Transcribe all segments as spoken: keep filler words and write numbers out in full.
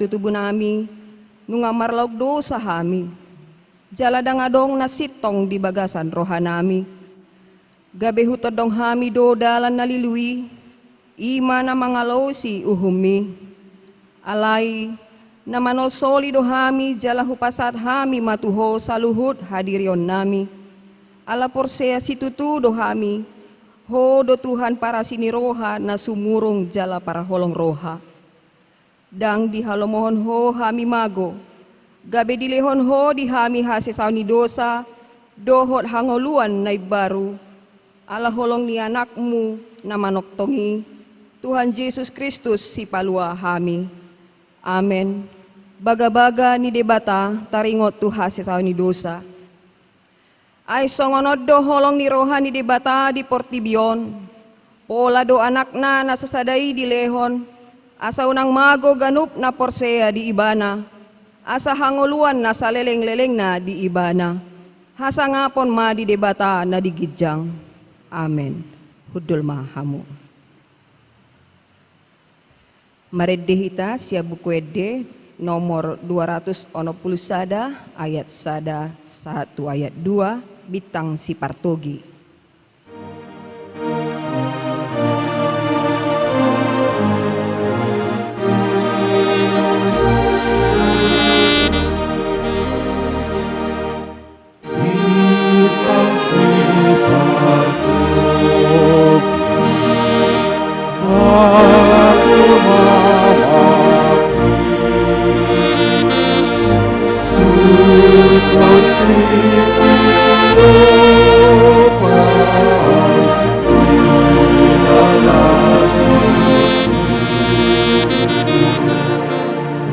tu tubunami, nunga marlaok dosa hami, jala ndang adong na sintong di bagasan rohanami. Gabe hutondong hami do dalan na lilu i, i ma na mangalaosi uhummi. Alai, na manolsoli do hami jala hupasahat hami ma tu Ho saluhut hadirionnami. Ala porsea situtu do hami, Ho do Tuhan parasi ni roha na sumurung jala parholong roha. Ndang dihalomohon Ho hami mago, gabe dilehon Ho di hami hasesaon ni dosa, dohot hangoluan na imbaru, ala holong ni Anakmu na manongtong i, Tuhan Jesus Kristus Sipalua hami. Amen. Bagabaga ni Debata taringot tu hasesaon ni dosa. Ai songon on do holong ni roha ni Debata di portibi on, pola do Anakna na sasada i dilehon, asa unang mago ganup na porsea di Ibana, asa hangoluan na salelenglelengna di Ibana. Hasangapon ma di Debata na di ginjang. Amen. Hundul ma hamu. Marende hita sian Buku Ende nomor dua ratus onom pulu sada, ayat sada sahat tu ayat dua, Bintang Sipartogi.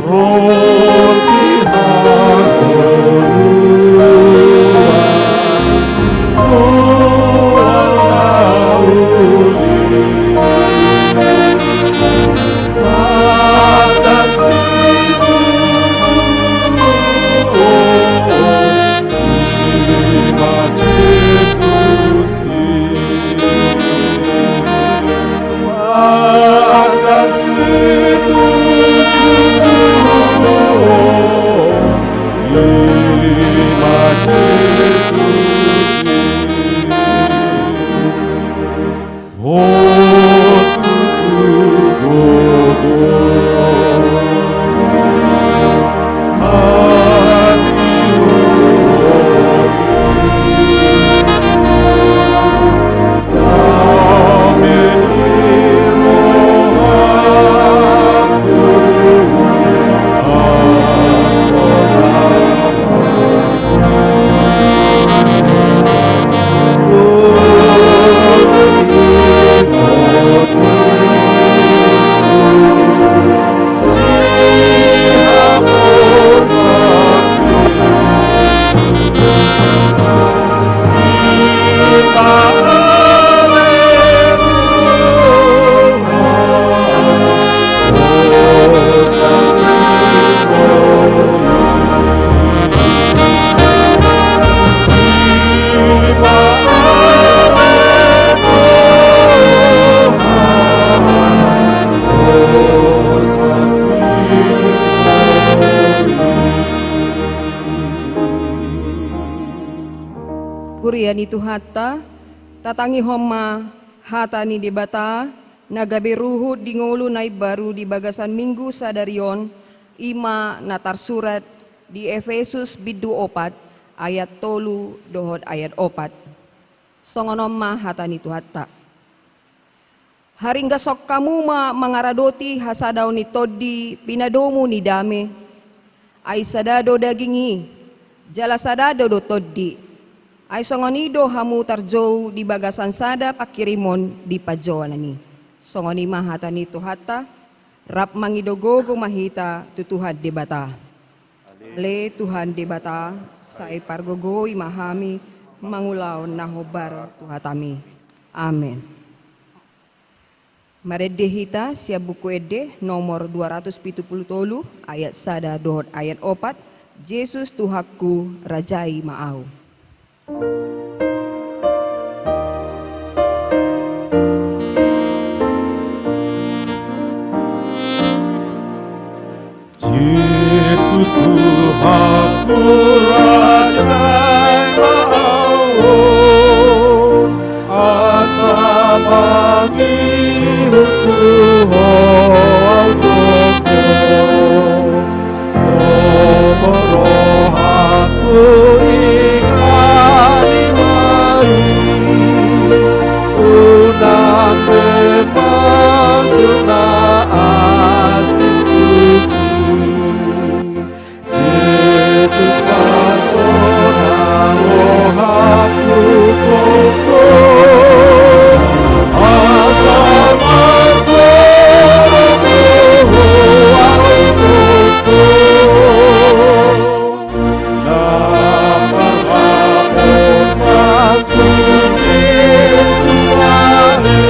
Roti hangoluan, goar na uli, Anak Situtu, i ma Jesus i. Huria ni Tuhanta, tatangihon ma hata ni Debata, na gabe ruhut di ngolu na imbaru di bagasan Minggu sadari on, i ma na tarsurat di Epesus bindu opat ayat tolu dohot ayat opat. Songon on ma hata ni Tuhanta. Haringgason hamu ma mangaradoti hasadaon ni Tondi pinadomu ni dame. Ai sada do daging i, jala sada do, do Tondi. Ai songon i do hamu tarjou di bagasan sada panghirimon di panjouan i. Songon i ma hata ni Tuhanta, rap mangido gogo ma hita tu Tuhan Debata. Ale Tuhan Debata, sai pargogoi ma hami mangulahon na hombar tu hatami. Amen. Marende hita sian Buku Ende nomor dua ratus pitu pulu tolu, ayat sada dohot ayat opat, Jesus Tuhanku, rajai ma ahu. Jesus Tuhanku, Raja i ma Ho, asa mangihut tu Ho au tongtong. Tongtong rohangku ingani ma i, unang be mansur na asing tusi. Jesus, pasona rohangku tongtong, asa mangihut tu Ho au tongtong. Na parhaposanku Jesus lahe,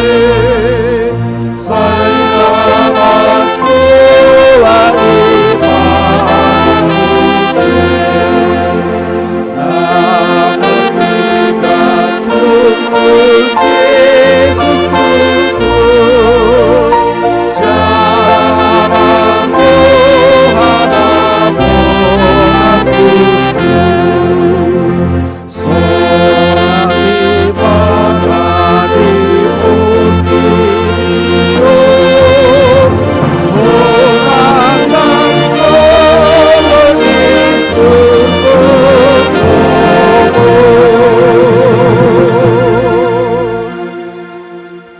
sai na martua i ma muse. Na marsigantungku Jesus tutu, jala roha na mangihut. Songon i ma na di portibi on, sonang nang songon i surgo on.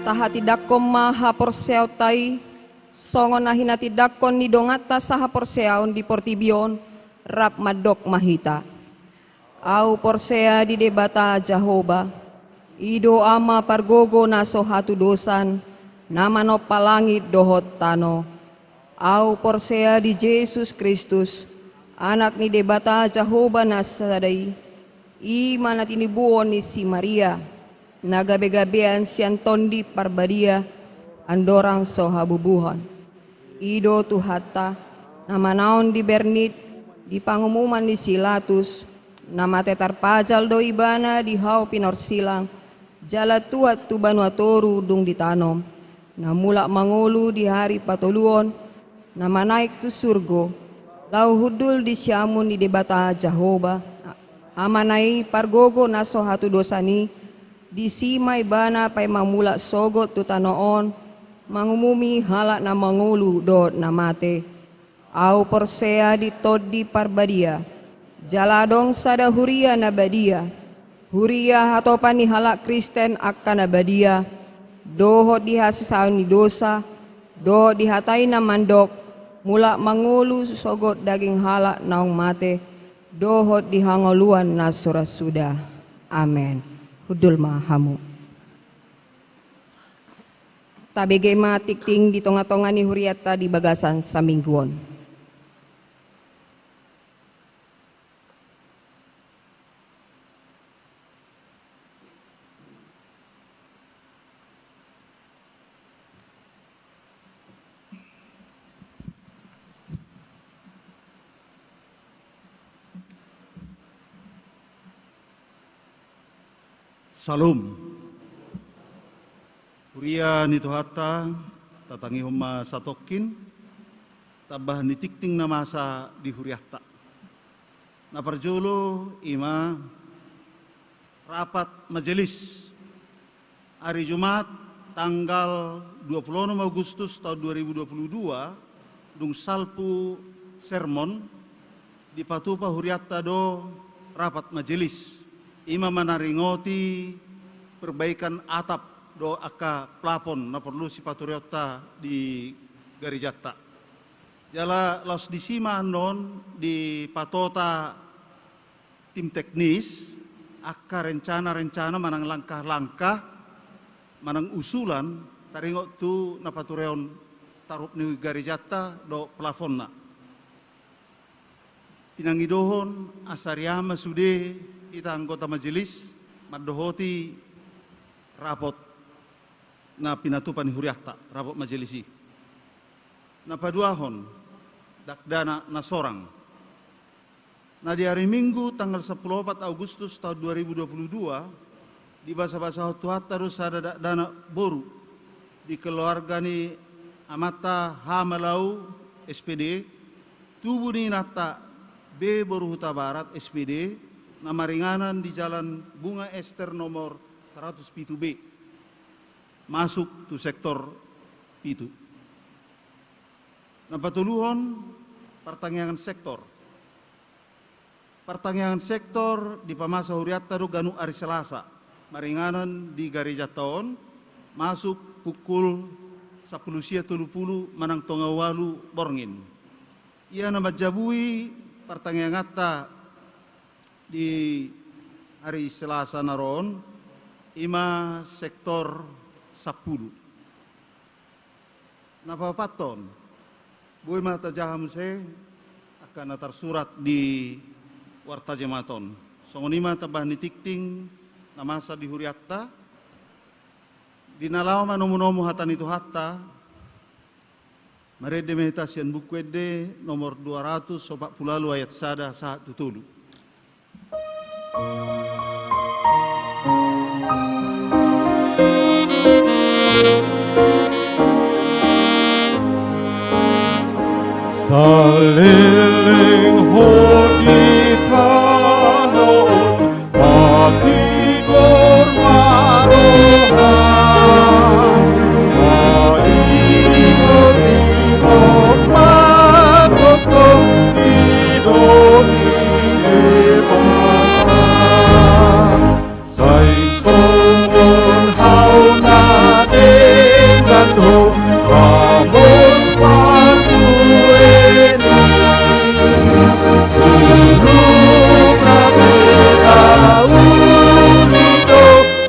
Tahatindangkon ma haporseaonta i, songon na hinatindangkon ni donganta sahaporseaon di portibi on, rap mandok ma hita. Ahu porsea di Debata Jahowa, i do Ama pargogo na so hatudosan, na manompa langit dohot tano. Ahu porsea di Jesus Kristus, Anak ni Debata Jahowa na sada i, i ma na tinibuon ni si Maria, na gabegabean sian Tondi Parbadia, andorang so habubuhon. I do Tuhanta, na manaon di bernit, di pangumuman ni si Latus, na mate tarpajal do ibana di hau pinorsilang, jala tuat tu banua toru dung ditanom, na mulak mangolu di ari patoluon, na manaek tu surgo, laho hundul di siamun ni Debata Jahowa, Amana i pargogo na so hatudosan i, disi ma ibana paima mulak sogot tu tano on, mangumumi halak na mangolu dohot na mate. Ahu porsea di Tondi Parbadia, jala adong sada huria na badia, huria hatopan ni halak Kristen angka na badia, dohot di hasesaon ni dosa, dohot di hata i na mandok, mulak mangolu sogot daging halak naung mate, dohot di hangoluan na so ra suda. Amen. Hundul ma hamu. Tabege ma tingting di tongatonga ni hurianta di bagasan saminggu on. Salom. Huria ni Tuhanta, tatangihon ma satongkin tambahan ni tingting na masa di hurianta. Na parjolo i ma rapat majelis. Ari Jumat, tanggal dua puluh enam Agustus tahun dua ribu dua puluh dua, dung salpu sermon, dipatupa hurianta do rapat majelis. I ma manaringoti perbaikan atap do angka plafon na porlu sipatureonta di garejanta. Jala laos disi ma annon dipatota tim teknis angka rencana-rencana manang langkah-langkah manang usulan taringot tu na patureon tarup ni garejanta do plafonna. Pinangidohon asa riama sude hita anggota majelis mandohoti rapot na pinatupa ni hurianta, rapot majelis i. Na paduahon, dakdanak na sorang. Na di ari Minggu tanggal sampulu opat Agustus tahun dua ribu dua puluh dua, dibasabasahon Tuhanta do sada dakdanak boru di keluarga ni amanta Hamalau S P D, Tubu ni inanta B Boru Hutabarat S P D na maringanan di Jalan Bunga Ester nomor saratus pitu B, masuk tu sektor pitu. Na patoluhon, partangiangan sektor. Partangiangan sektor dipamasa hurianta do ganup ari Selasa maringanan di garejanta on, masuk pukul sampulu sia tolu pulu manang tonga ualu borngin. Ia na manjabui partangianganta di ari Selasa na ro on, i ma sektor sampulu. Na paopathon, boi ma tajaha muse angka na tarsurat di Warta Jemaat on. Songon i ma tambahan ni tingting na masa di hurianta. Di na laho manomunomu hata ni Tuhanta, marende ma hita sian Buku Ende nomor dua ratus opat pulu ualu, ayat sada sahat tu tolu. Saleleng ho di tano on, matigor ma roham, ma ingot-ingot ma tongtong i do ni Debata. Sai songon hau na denggan do, ramos panggueni. Bulung na beda uli do,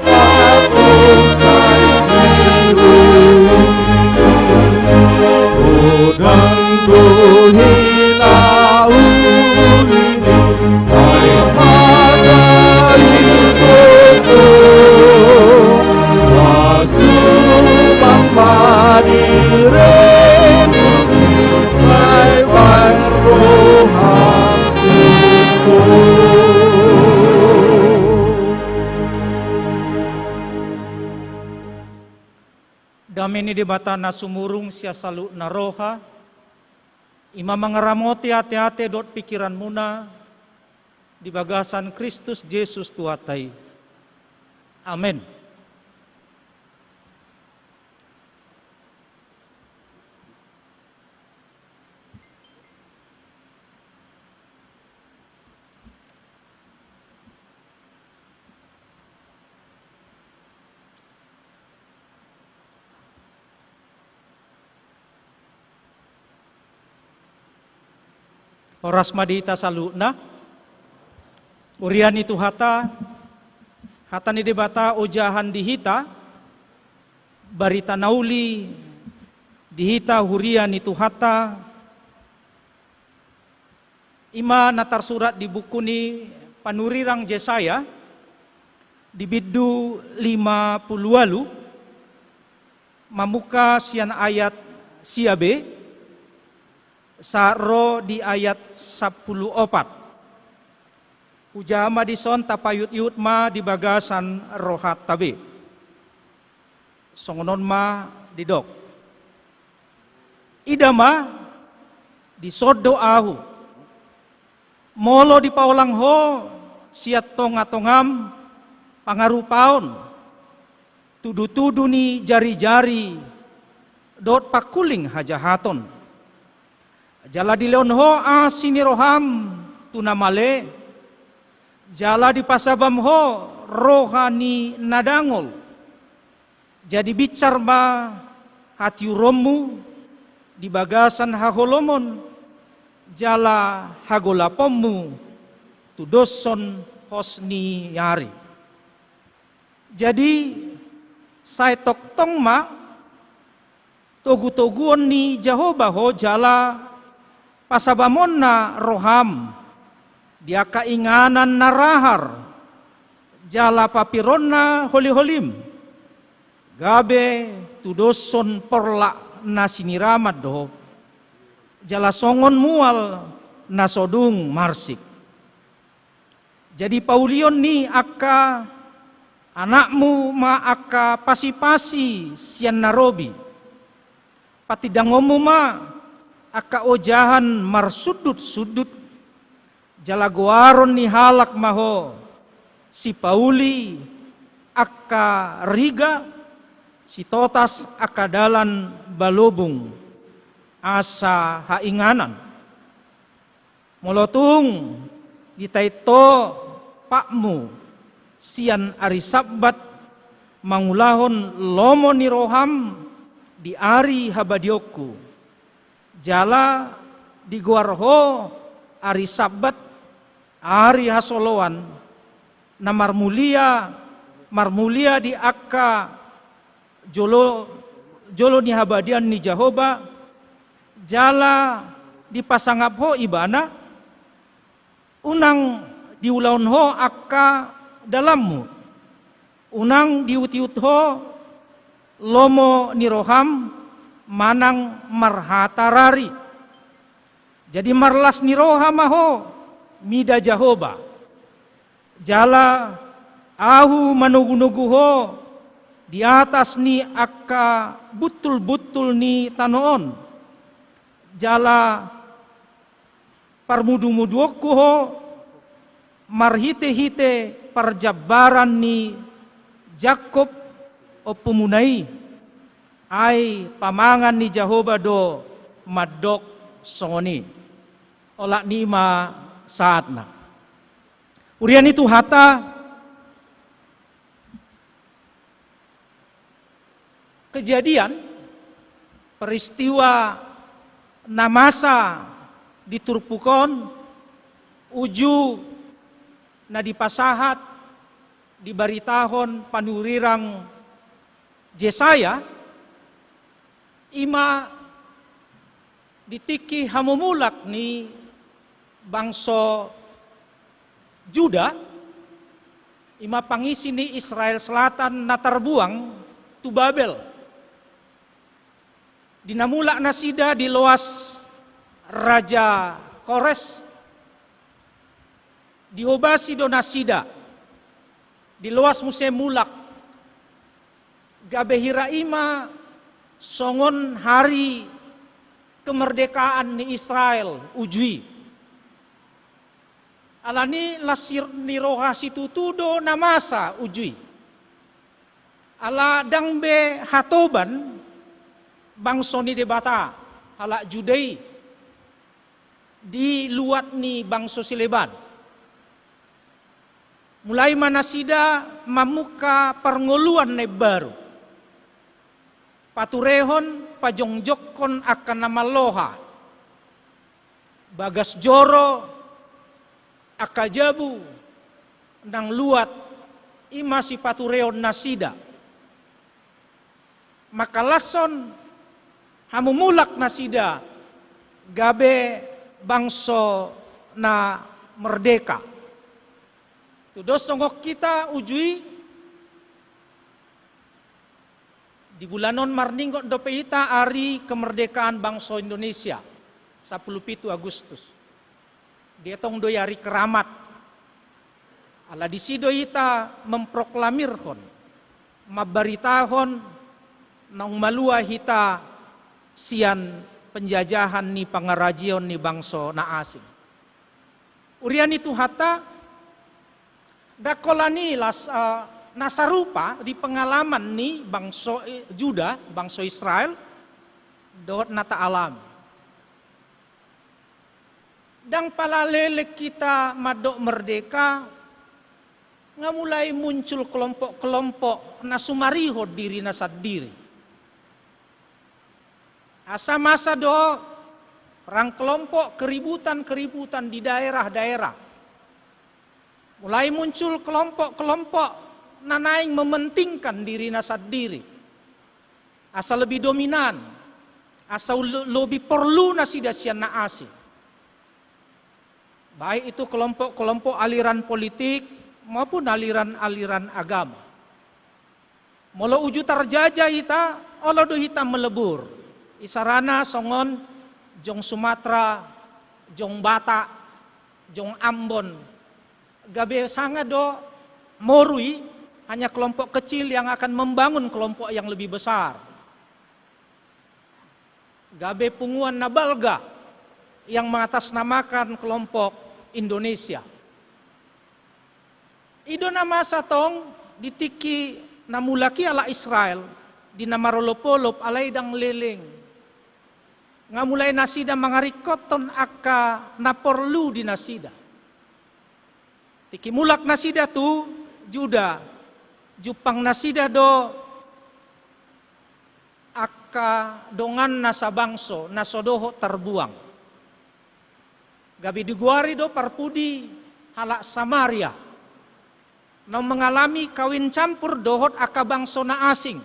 atau sai biru. Godang do hinauli ni Debata i do, pasupasu ma di renusi, sai baen roham singkop. Dame ni Debata na sumurung sian saluhutna roha, i ma mangaramoti ateate dohot pingkiranmuna di bagasan Kristus Jesus Tuhanta i. Amen. Horas ma di hita saluhutna. Huria ni Tuhanta, hata ni Debata ojahan di hita, barita na uli di hita huria ni Tuhanta, i ma na tarsurat di buku ni panurirang Jesaya, di bindu lima pulu ualu, mamungka sian ayat sia be, sahat ro di ayat sampulu opat. Hujaha ma dison, tapaihutihut ma di bagasan rohanta be. Songon on ma didok: Ida ma, dison do ahu. Molo dipaolang ho sian tongatongam pangarupaon, tudutudu ni jarijari dohot pangkuling hajahaton. Jala dilehon ho asi ni roham tu na male, jala dipasabam ho roha ni na dangol. Jadi binsar ma hatiuronmu di bagasan haholomon, jala hagolaponmu tudoshon hos ni ari. Jadi, sai tongtong ma togutoguon ni Jahowa ho jala pasabamonna roham di angka inganan na rahar, jala papironna holiholim, gabe tudoshon porlak na siniraman do ho, jala songon mual na so dung marsik. Jadi paulion ni angka anakmu ma angka pasipasi sian na robi. Patindangonmu ma angka ojahan marsundut-sundut, jala goaron ni halak ma ho sipauli angka riga, sitotas angka dalan balobung asa hainganan. Molo tung ditainto patmu sian ari Sabbat mangulahon lomo ni roham di ari habadiaonku, jala digoar ho ari Sabbat, ari hasoloan, na marmulia, marmulia di angka jolo, jolo ni habadian ni Jahowa, jala dipasangap ho ibana, unang diulahon ho angka dalanmu, unang diutiut ho lomo ni roham manang marhatarari. Jadi marlas ni roha ma ho mida Jahowa. Jala ahu manogunogu ho di atas ni angka buntulbuntul ni tano on. Jala parmudumuduonku ho marhitehite parjambaran ni Jakkob ompumuna i. Ai pamangan ni Jahowa do mandok songon i. Olat ni i ma sahatna. Huria ni Tuhanta, kejadian, peristiwa na masa di turpuk on, uju na dipasahat, dibaritahon panurirang Jesaya, i ma di tingki hamumulak ni bangso Juda, i ma pangisi ni Israel Selatan na tarbuang tu Babel. Di na mulak nasida diloas Raja Kores, dihobasi do nasida, diloas muse mulak. Gabe hira i ma songon hari kemerdekaan ni Israel uju i. Alani las ni roha situtu do na masa uju i. Ala ndang be hatoban bangso ni Debata halak Juda i di luat ni bangso sileban. Mulai ma nasida mamungka parngoluan na imbaru, paturehon, pajongjongkon angka na malloha, bagas joro, angka jabu, nang luat, i ma sipaturehon nasida. Mangkalashon hamumulak nasida gabe bangso na merdeka. Tudos songon hita uju i, di bulan on marningot dope hita ari kemerdekaan bangso Indonesia, sampulu pitu Agustus. Dietong do i ari keramat. Ala disi do hita memproklamirhon, mambaritahon naung malua hita sian penjajahan ni pangarajeon ni bangso na asing. Huria ni Tuhanta, ndang holan i las, eh, na sarupa di pengalaman ni bangso, eh, Juda, bangso Israel, dohot na taalami. Ndang pala leleng hita mandok merdeka, nga mulai muncul kelompok-kelompok na sumarihon dirina sandiri. Asa masa do perang kelompok, keributan-keributan di daerah-daerah. Mulai muncul kelompok-kelompok na naeng mementingkan dirina sandiri. Asa lebih dominan, asa lebih porlu nasida sian na asing. Baik itu kelompok-kelompok aliran politik maupun aliran-aliran agama. Molo uju tarjajah hita, olo do hita melebur. Isarana songon jong Sumatera, jong Batak, jong Ambon. Gabe sanga do moru i, hanya kelompok kecil yang akan membangun kelompok yang lebih besar. Gabe punguan na balga yang mengatasnamakan kelompok Indonesia. I do na masa tong di tingki na mulak i halak Israel di na marolopolop alai ndang leleng. Nga mulai nasida mangaringkothon angka na porlu di nasida. Tingki mulak nasida tu Juda, jumpang nasida do angka donganna sabangso na so dohot tarbuang. Gabe digoari do parpudi halak Samaria. Naung mengalami kawin campur dohot angka bangso na asing.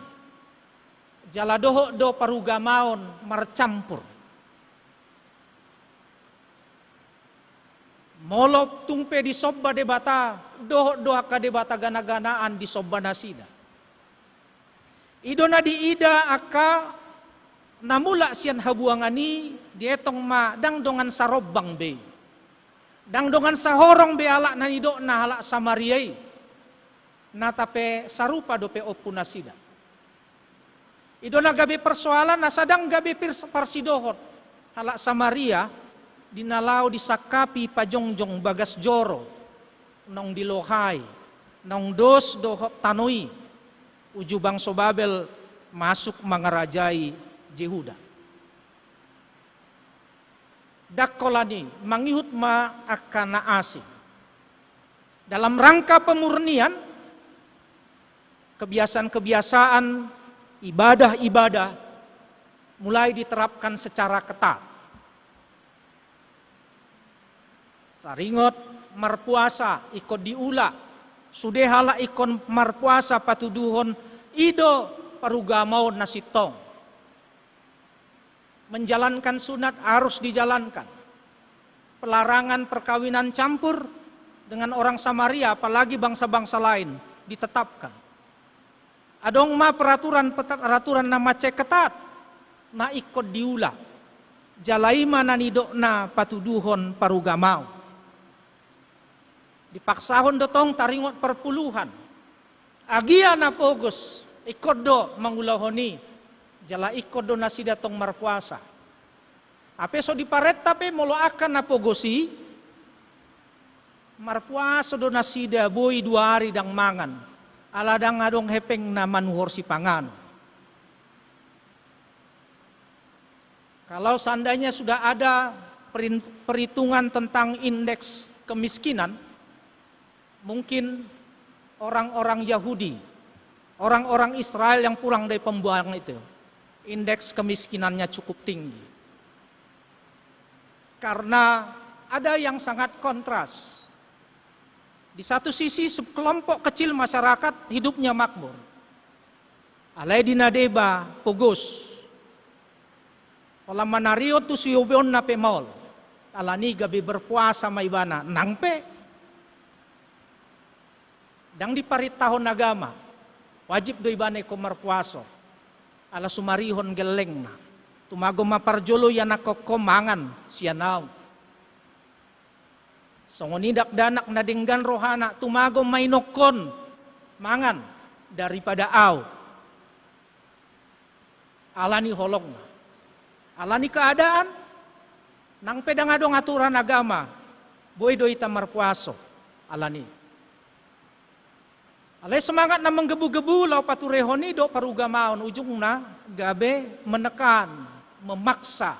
Jala dohot do parugamaon marcampur. Molo tung pe disomba Debata, dohot do angka debata ganaganaan disomba nasida. I do na diida angka na mulak sian habuangan i, dietong ma ndang dongan sarombang be i. Ndang dongan sahorong be halak na nidokna halak Samaria i. Na tape sarupa dope ompu nasida. I do na gabe persoalan asa ndang gabe pirs-, parsidohot halak Samaria di na laho disangkapi pajongjong bagas joro naung dilohai, naung dos dohot tano i, uju bangso Babel masuk mangarajai Jehuda. Ndang holan i, mangihut ma angka na asing. Dalam rangka pemurnian, kebiasaan-kebiasaan, ibadah-ibadah mulai diterapkan secara ketat. Taringot marpuasa ingkon diula, sude halak ingkon marpuasa patuduhon i do parugamaon na sintong. Menjalankan sunat harus dijalankan. Pelarangan perkawinan campur dengan orang Samaria, apalagi bangsa-bangsa lain, ditetapkan. Adong ma peraturan, peraturan na mansai ketat na ingkon diula. Jala i ma na nidokna patuduhon parugamaon. Dipaksahon do tong taringot parpuluhan. Agia na pogos, ingkon do mangulahon i, jala ingkon do nasida tong marpuasa. Hape so diparenta pe molo angka na pogos i, marpuasa do nasida boi dua ari ndang mangan, ala ndang adong hepengna manuhor sipanganon. Kalau seandainya sudah ada perin-, perhitungan tentang indeks kemiskinan, mungkin orang-orang Yahudi, orang-orang Israel yang pulang dari pembuangan itu, indeks kemiskinannya cukup tinggi. Karena ada yang sangat kontras. Di satu sisi, sekelompok kecil masyarakat hidupnya makmur. Alai di na deba pogos. Holan manarihon tu siobeonna pe maol. Alani gabe berpuasa ma ibana, nang pe ndang diparintahon agama. Wajib do ibana ingkon marpuasa. Ala sumarihon gellengna. Tumagon ma parjolo ianakhon ho mangan sian ahu. Songon i dakdanak na denggan rohana, tumagon ma inongkon mangan daripada ahu. Alani holongna. Alani keadaan, nang pe ndang adong aturan agama, boi do hita marpuasa. Alani. Alai semangat na menggebu-gebu laho paturehon i do parugamaon, ujungna gabe menekan, memaksa.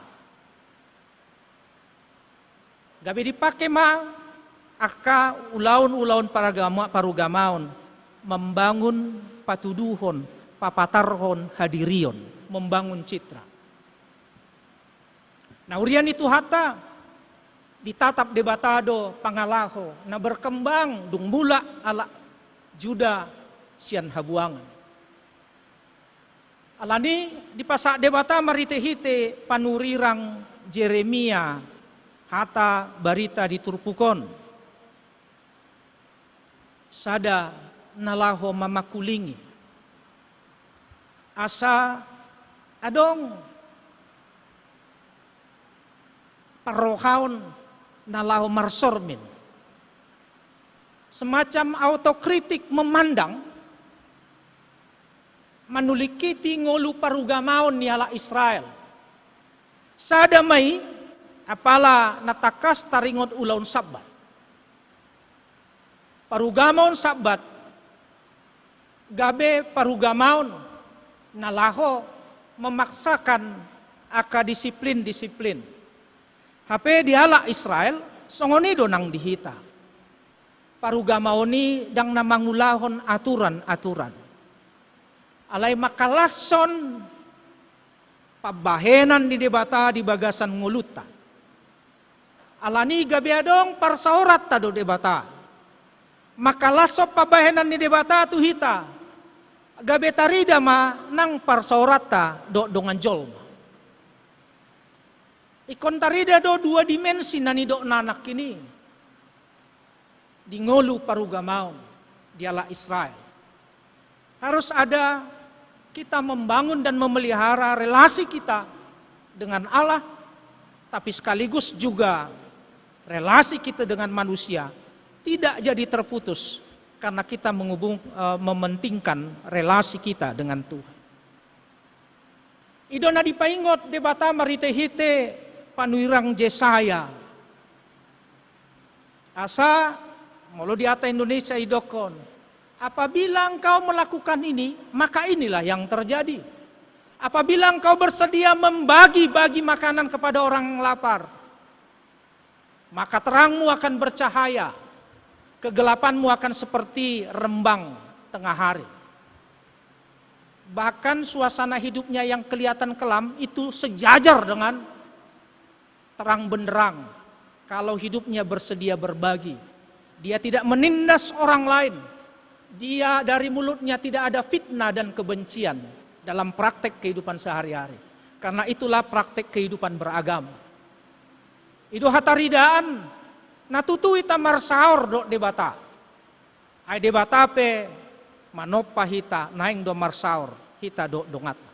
Gabe dipake ma angka ulaon-ulaon paragama-, parugamaon, membangun patuduhon, papatarhon hadirion, membangun citra. Na huria ni Tuhanta, ditatap Debata do pangalaho na berkembang dung mulak halak Juda sian habuangan. Alani dipasahat Debata marhite-hite panurirang Jeremia hata barita di turpuk on. Sada na laho mamangkulingi. Asa adong parrohaon na laho marsormin. Semacam autokritik memandang, manulingkiti ngolu parugamaon ni halak Israel. Sada ma i, apala na tangkas taringot ulaon Sabbat. Parugamaon Sabbat gabe parugamaon na laho memaksakan angka disiplin-disiplin. Hape di halak Israel, songon i do nang di hita. Parugamaon i ndang na mangulahon aturan-aturan. Alai mangkalashon pambahenan ni Debata di bagasan ngolunta. Alani gabe adong parsaoranta do Debata. Mangkalashon pambahenan ni Debata tu hita. Gabe tarida ma nang parsaoranta dohot dongan jolma. Ingkon tarida do dua dimensi na nidokna nangkin i di ngolu parugamaon di halak Israel. Harus ada kita membangun dan memelihara relasi kita dengan Allah, tapi sekaligus juga relasi kita dengan manusia tidak jadi terputus karena kita menghubung, eh, mementingkan relasi kita dengan Tuhan. I do na dipaingot Debata marhite-hite panurirang Jesaya. Asa, molo di hata Indonesia idokkon, apabila engkau melakukan ini, maka inilah yang terjadi. Apabila engkau bersedia membagi-bagi makanan kepada orang yang lapar, maka terangmu akan bercahaya, kegelapanmu akan seperti rembang tengah hari. Bahkan suasana hidupnya yang kelihatan kelam itu sejajar dengan terang benderang kalau hidupnya bersedia berbagi. Dia tidak menindas orang lain. Dia, dari mulutnya tidak ada fitnah dan kebencian dalam praktek kehidupan sehari-hari. Karena itulah praktek kehidupan beragama. I do hataridaan na tutu hita marsaor dohot Debata. Ai Debata pe manompa hita, naeng do marsaor hita dohot donganta.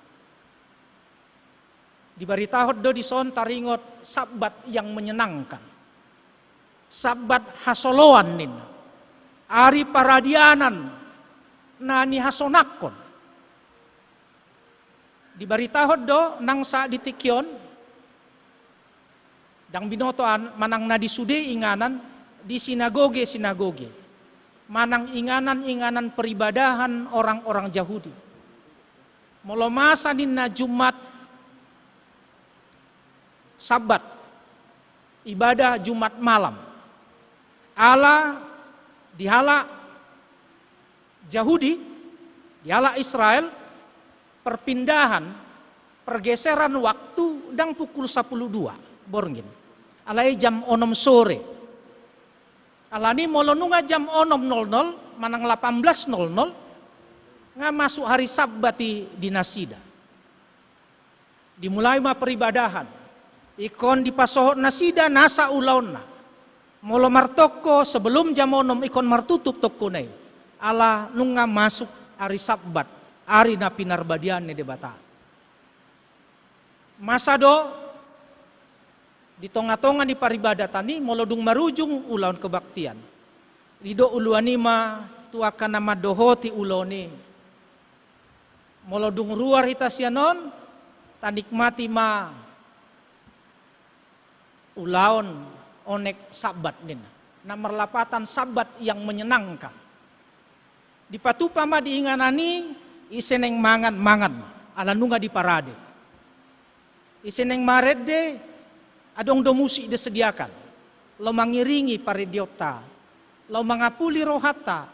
Dibaritahon do dison taringot Sabbat yang menyenangkan. Sabbat hasoloan ninna. Ari paradianan na nihasonangkon. Dibaritahon do nang saat di tingki on, ndang binoto an-, manang na di sude inganan, di sinagoge-sinagoge, manang inganan-inganan peribadahan orang-orang Jahudi. Molo masa ninna Jumat, Sabbat, ibadah Jumat malam. Ala di halak Jahudi, di halak Israel, perpindahan, pergeseran waktu ndang pukul sapuluh dua borngin. Alai jam onom sore. Alani molo nunga jam onom nol nol, manang lapan belas nol nol, nga masuk hari Sabbat i di nasida. Dimulai ma peribadahan. Ingkon dipasohot nasida nasa ulaonna. Molo martongko sebelum jam onom ingkon martutup tongkona i. Ala nunga masuk ari Sabbat, ari na pinarbadiaan ni Debata. Masa do di tonga-tonga ni paribadatan i molo dung marujung ulaon kebaktian. Didok ulaon i ma tu angka na mandohoti ulaon i. Molo dung ruar hita sian on, tanikmati ma ulaon onek Sabbat ninna. Na marlapatan Sabbat yang menyenangkan. Dipatupa ma di inganan i, ise naeng mangan, mangan ma. Ala nunga diparade. Ise naeng marende, adong do musik disediakan. Laho mangiringi parendeonta. Laho mangapuli rohanta.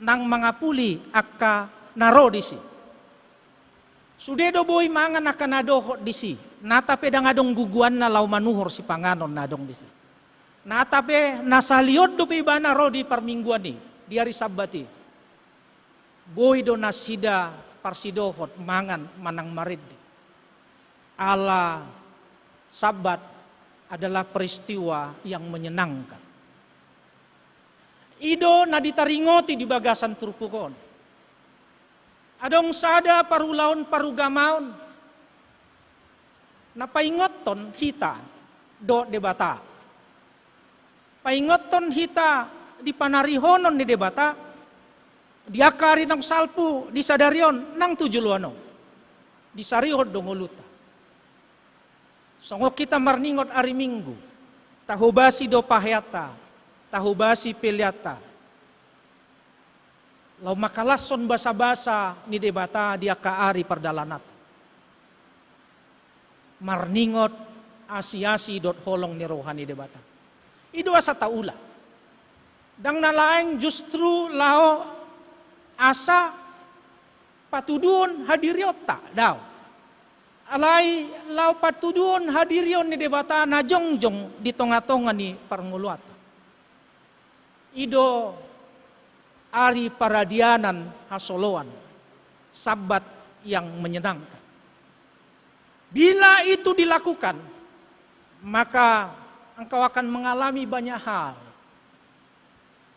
Nang mangapuli angka na ro disi. Sude do boi mangan angka na dohot disi. Nata pe ndang adong guguanna laho manuhor sipanganon na adong disi. Nata pe na sahali on dope ibana ro di parmingguan i, di ari Sabbat i. Boi do nasida parsidohot mangan manang marende. Ala Sabbat adalah peristiwa yang menyenangkan. I do na ditaringoti di bagasan turpuk on. Adong sada parulaon parugamaon na paingothon hita dohot Debata. Paingothon hita di panarihonon ni Debata, di angka ari naung salpu di sadari on nang tu joloan on. Disarihon do ngolunta. Songon hita marningot ari Minggu, tahobasi do paheanta, tahobasi peleanta. Laho mangkalashon basabasa ni Debata di angka ari pardalananta. Marningot asi-asi dohot holong ni roha ni Debata. I do asa taula. Ndang na lain justru laho asa patuduhon hadirionta, daong. Alai laho patuduhon hadirion ni Debata na jongjong di tonga-tonga ni parngoluanta. I do ari paradianan hasoloan, Sabbat yang menyenangkan. Bila itu dilakukan, maka engkau akan mengalami banyak hal.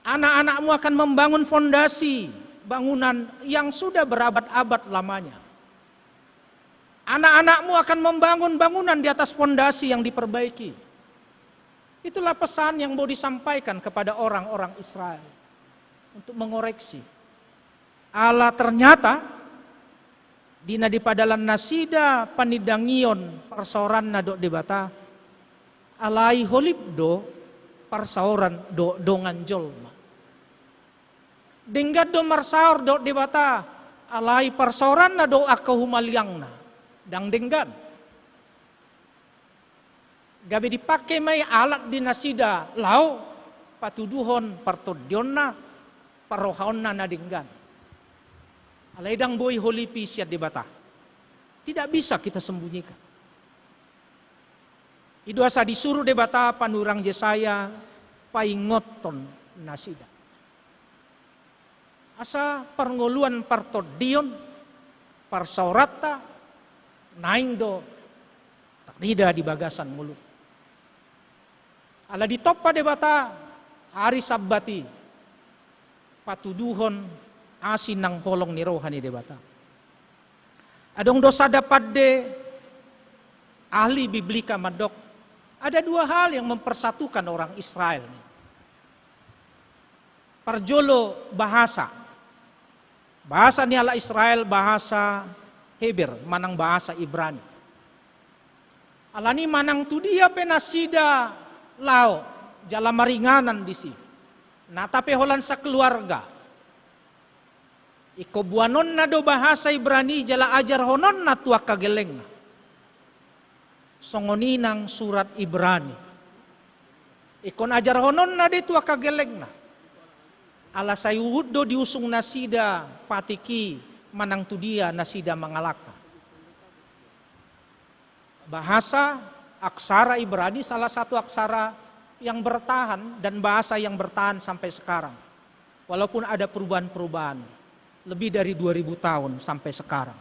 Anak-anakmu akan membangun fondasi bangunan yang sudah berabad-abad lamanya. Anak-anakmu akan membangun bangunan di atas fondasi yang diperbaiki. Itulah pesan yang mau disampaikan kepada orang-orang Israel untuk mengoreksi. Ala ternyata, di na dipadalan nasida panindangion parsaoranna dohot Debata, alai holip do parsaoran dohot dongan jolma. Denggan do marsaor dohot Debata, alai parsaoranna dohot angka humaliangna ndang denggan. Gabe dipake ma i alat di nasida laho patuduhon partondionna, parrohaonna na denggan. Alai ndang boi holip i sian Debata. Tidak bisa kita sembunyikan. I do asa disuru Debata panurirang Jesaya paingothon nasida. Asa parngoluan partondion, parsaoranta, naeng do tarida di bagasan ngolu. Ala ditompa Debata ari Sabbat i patuduhon asi nang holong ni roha ni Debata. Adong do sada pande ahli Biblika mandok, ada dua hal yang mempersatukan orang Israel. Parjolo bahasa. Bahasa ni halak Israel bahasa Heber manang bahasa Ibrani. Alani manang tu dia pe nasida laho jala maringanan disi, nata pe holan sakeluarga, ingkon boanonna do bahasa Ibrani jala ajarhononna tu angka gellengna. Songon i nang surat Ibrani. Ingkon ajarhononna do i tu angka gellengna. Ala sai huhut do diusung nasida patik i manang tu dia nasida mangalangka. Bahasa aksara Ibrani salah satu aksara yang bertahan dan bahasa yang bertahan sampai sekarang. Walaupun ada perubahan-perubahan lebih dari dua ribu tahun sampai sekarang.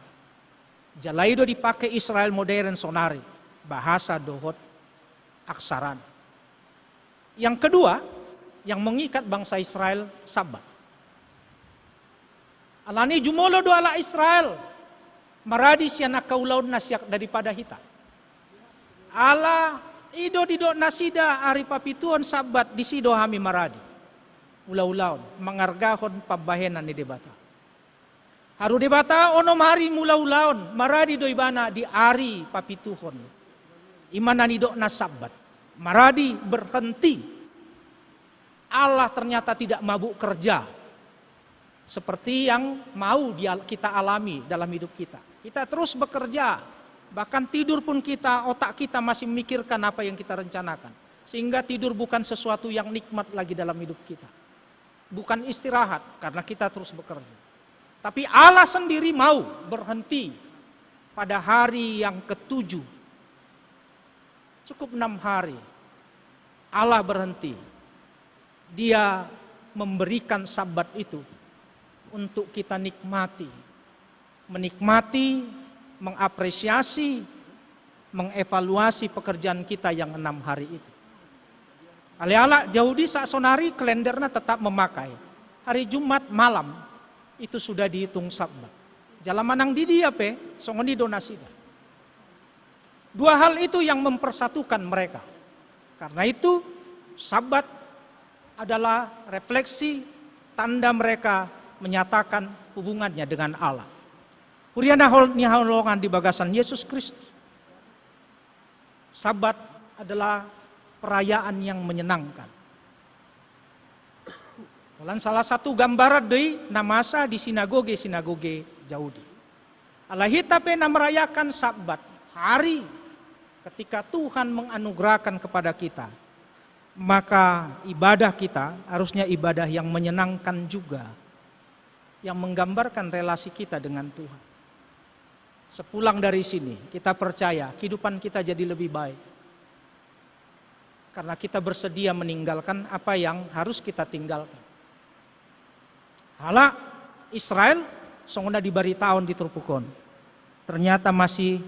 Jala i do dipake Israel modern sonari, bahasa dohot aksarana. Yang kedua, yang mengikat bangsa Israel, Sabbat. Alani jumolo do halak Israel maradi sian angka ulaonna sian daripada hita. Ala i do didok nasida ari papituhon Sabbat disi do hami maradi. Ulaulaon, mangargahon pambahenan ni Debata. Haru Debata onom hari mulaulaon, maradi do ibana di ari papituhon. I ma na nidokna Sabbat. Maradi, berhenti. Allah ternyata tidak mabuk kerja seperti yang mau dia, kita alami dalam hidup kita. Kita terus bekerja, bahkan tidur pun kita, otak kita masih memikirkan apa yang kita rencanakan. Sehingga tidur bukan sesuatu yang nikmat lagi dalam hidup kita. Bukan istirahat, karena kita terus bekerja. Tapi Allah sendiri mau berhenti pada hari yang ketujuh. Cukup enam hari. Allah berhenti. Dia memberikan Sabat itu untuk kita nikmati. Menikmati, mengapresiasi, mengevaluasi pekerjaan kita yang enam hari itu. Alai halak Jahudi saat sonari kalenderna tetap memakai hari Jumat malam itu sudah dihitung Sabat. Jala manang di dia pe, songon i do nasida. Dua hal itu yang mempersatukan mereka. Karena itu, Sabat adalah refleksi tanda mereka menyatakan hubungannya dengan Allah. Huria na hinaholongan di bagasan Yesus Kristus. Sabat adalah perayaan yang menyenangkan. Holan salah satu gambaran do i na masa di sinagoge-sinagoge Jahudi. Alai hita pe na merayakan Sabat, hari ketika Tuhan menganugerahkan kepada kita, maka ibadah kita harusnya ibadah yang menyenangkan juga, yang menggambarkan relasi kita dengan Tuhan. Sepulang dari sini, kita percaya kehidupan kita jadi lebih baik. Karena kita bersedia meninggalkan apa yang harus kita tinggalkan. Halak Israel, songon na dibaritahon di turpuk on, ternyata masih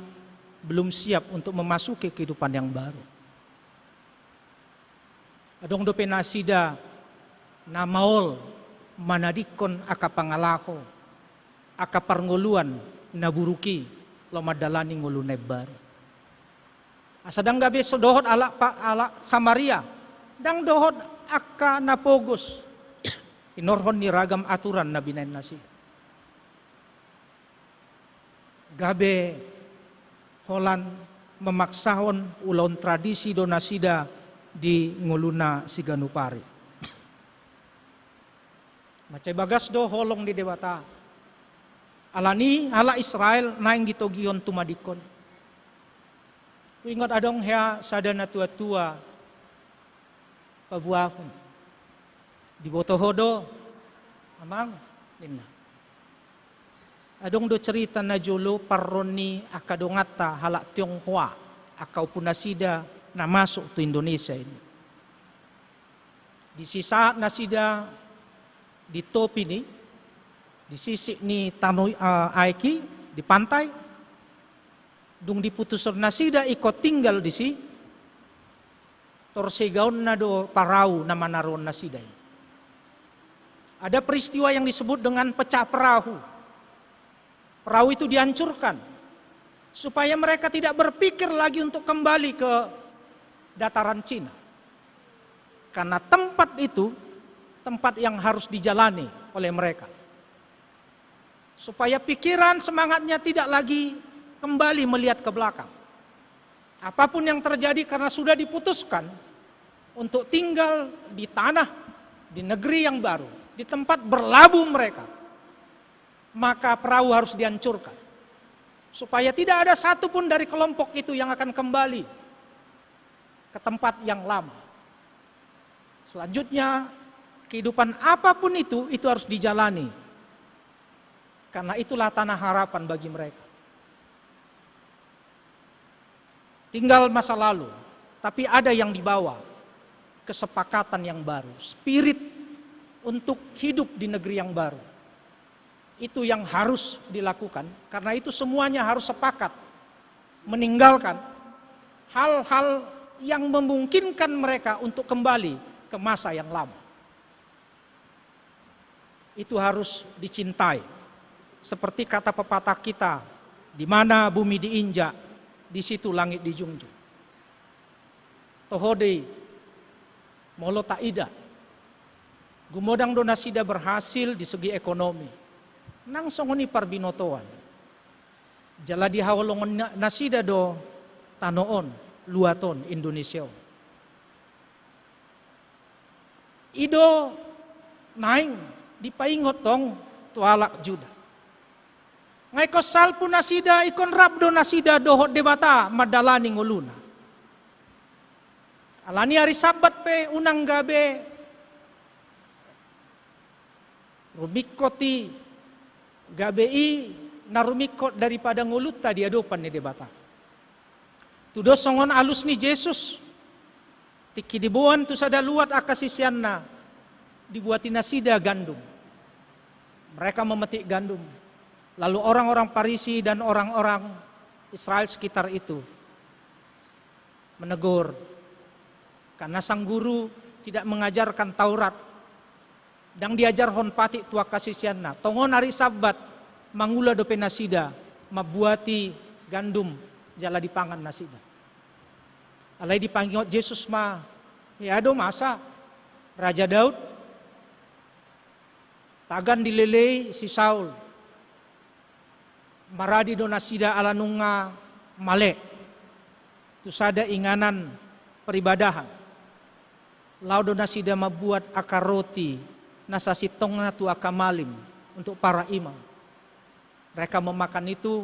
belum siap untuk memasuki kehidupan yang baru. Adong dope nasida na maol manadingkon angka pangalaho, angka parngoluan na buruk i, laho mandalani ngolu na imbaru. Asa ndang gabe so dohot halak pa-, halak Samaria, ndang dohot angka na pogos, hinorhon ni ragam aturan na binahen nasida. Gabe holan memaksahon ulaon tradisi do nasida di ngoluna siganup ari. Mansai bagas do holong ni Debata. Alani halak Israel naeng ditogihon tumadingkon. Huingot adong hea sada natuatua paboahon. Diboto ho do, Amang, ninna. Adong do cerita na jolo parro ni angka donganta halak Tionghoa, angka ompu nasida na masuk tu Indonesia i. Di sisahat nasida di topi ni, di sisik ni tano, eh, aek i, di pantai, dung diputushon nasida ingkon tinggal disi, torsegaonna do parau na manaruhon nasida i. Ada peristiwa yang disebut dengan pecah perahu. Perahu itu dihancurkan supaya mereka tidak berpikir lagi untuk kembali ke dataran Cina. Karena tempat itu tempat yang harus dijalani oleh mereka. Supaya pikiran, semangatnya tidak lagi kembali melihat ke belakang. Apapun yang terjadi, karena sudah diputuskan untuk tinggal di tanah, di negeri yang baru, di tempat berlabuh mereka, maka perahu harus dihancurkan. Supaya tidak ada satu pun dari kelompok itu yang akan kembali ke tempat yang lama. Selanjutnya, kehidupan apapun itu, itu harus dijalani. Karena itulah tanah harapan bagi mereka. Tinggal masa lalu, tapi ada yang dibawa, kesepakatan yang baru, spirit untuk hidup di negeri yang baru. Itu yang harus dilakukan, karena itu semuanya harus sepakat meninggalkan hal-hal yang memungkinkan mereka untuk kembali ke masa yang lama. Itu harus dicintai. Seperti kata pepatah kita, di mana bumi diinjak, di situ langit dijunjung. Toho do i, molo taida, gumodang do nasida berhasil di segi ekonomi. Nang songon i parbinotoan. Jala dihaholongon na-, nasida do tano on, luat on, Indonesia on. I do naeng dipaingot tong tu halak Juda. Nga ingkon salpu nasida, ingkon rap do nasida dohot Debata mandalani ngoluna. Alani ari Sabat pe unang gabe rumingkot i, gabe i na rumingkot daripada ngolunta di adopan ni Debata. Tudos songon alus ni Jesus, tingki diboan tu sada luat angka siseanna, dibuati nasida gandum. Mereka memetik gandum. Lalu orang-orang Farisi dan orang-orang Israel sekitar itu menegur, karena sang guru tidak mengajarkan Taurat, ndang diajarhon patik tu angka siseanna. Tongon ari Sabat mangula dope nasida, mambuati gandum jala dipangan nasida. Alai dipaingot Jesus ma, hea do masa Raja Daud, tagan dilelei si Saul. Maradi do nasida ala nunga male. tu sada inganan peribadahan. Laho do nasida mambuat angka roti na sasintongna tu angka malim untuk para imam. Mereka memakan itu,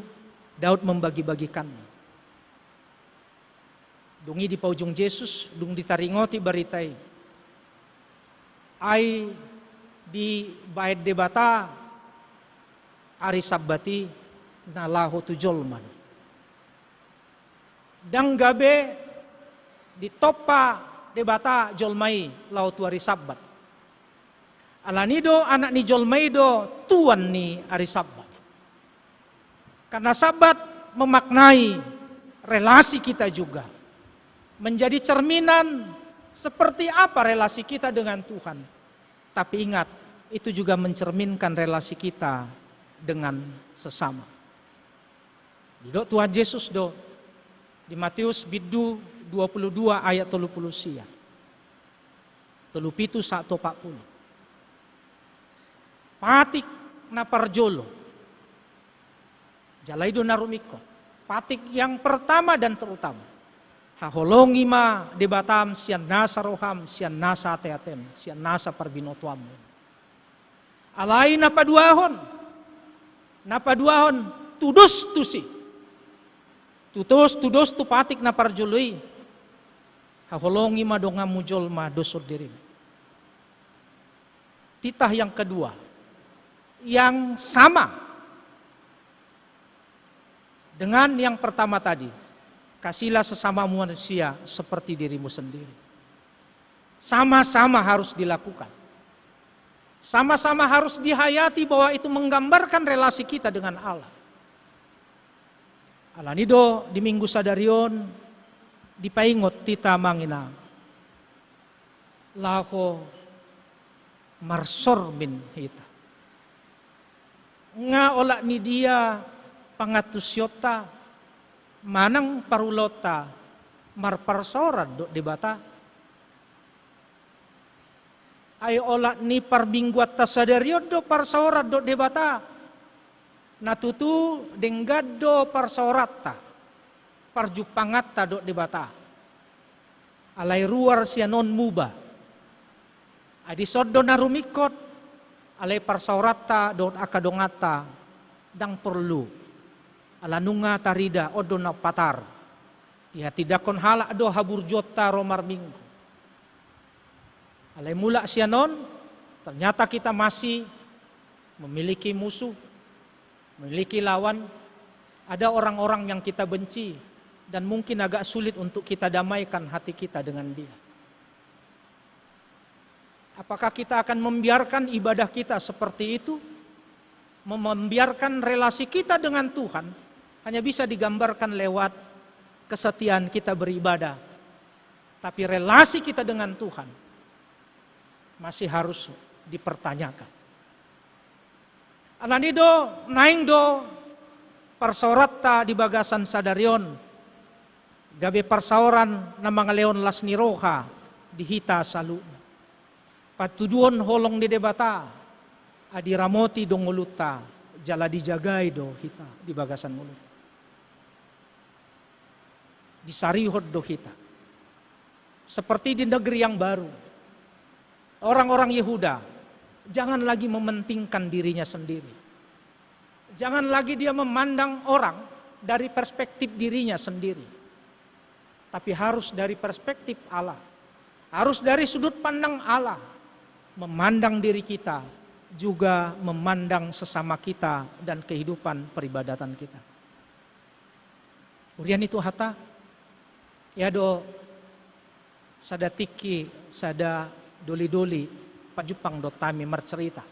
Daud membagi-bagikannya. Dung i dipaujung Jesus, dung ditaringoti barita i. Ai dibaen Debata ari Sabbat i na laho tu jolma. Ndang gabe ditompa Debata jolma i laho tu ari Sabbat. Alani do Anak ni jolma i do tuan ni ari Sabbat. Karena Sabbat memaknai relasi kita juga. Menjadi cerminan seperti apa relasi kita dengan Tuhan. Tapi ingat, itu juga mencerminkan relasi kita dengan sesama. Didok Tuhan Jesus do di Matius bindu dua puluh dua ayat tolu puluh sia. Tolu pitu sahat opat puluh. Patik na parjolo. Jala i do na rumingkot. Patik yang pertama dan terutama. Haholongi ma Debatam sian nasa roham, sian nasa ateatem, sian nasa parbinotoanmu. Alai na paduahon, na paduahon tudos tusi. Tudos, tudos tu patik na parjolo i. Haholongi ma donganmu jolma dos songon dirim. Titah yang kedua, yang sama dengan yang pertama tadi, kasihilah sesama manusia seperti dirimu sendiri. Sama-sama harus dilakukan. Sama-sama harus dihayati bahwa itu menggambarkan relasi kita dengan Allah. Alani do di minggu sadari on dipaingot hita amang inang. Laho marsormin hita. Nga olat ni dia pangantusionta manang parulaonta marparsaoran dohot Debata. Ai olat ni parmingguanta sadari on do parsaoran dohot Debata. Na tutu denggan do parsaoranta, parjumpanganta dohot Debata. Alai ruar sian on muba. Ai dison do na rumingkot, alai parsaoranta dohot angka donganta ndang porlu. Ala nunga tarida on do na patar. Dihatindangkon halak do haburjuonta ro marminggu. Alai mulak sian on, ternyata kita masih memiliki musuh, memiliki lawan, ada orang-orang yang kita benci, dan mungkin agak sulit untuk kita damaikan hati kita dengan dia. Apakah kita akan membiarkan ibadah kita seperti itu? Mem-, membiarkan relasi kita dengan Tuhan hanya bisa digambarkan lewat kesetiaan kita beribadah. Tapi relasi kita dengan Tuhan masih harus dipertanyakan. Alani do, naeng do parsaoranta di bagasan sadari on gabe parsaoran na mangalehon las ni roha di hita saluhutna. Patuduhon holong ni Debata, ai diramoti do ngolunta, jala dijagai do hita di bagasan ngolunta. Disarihon do hita. Seperti di negeri yang baru, orang-orang Yehuda jangan lagi mementingkan dirinya sendiri. Jangan lagi dia memandang orang dari perspektif dirinya sendiri, tapi harus dari perspektif Allah, harus dari sudut pandang Allah, memandang diri kita, juga memandang sesama kita dan kehidupan peribadatan kita. Huria ni Tuhanta, ia do sada tingki, sada doli-doli pajumpang dohot hami marcerita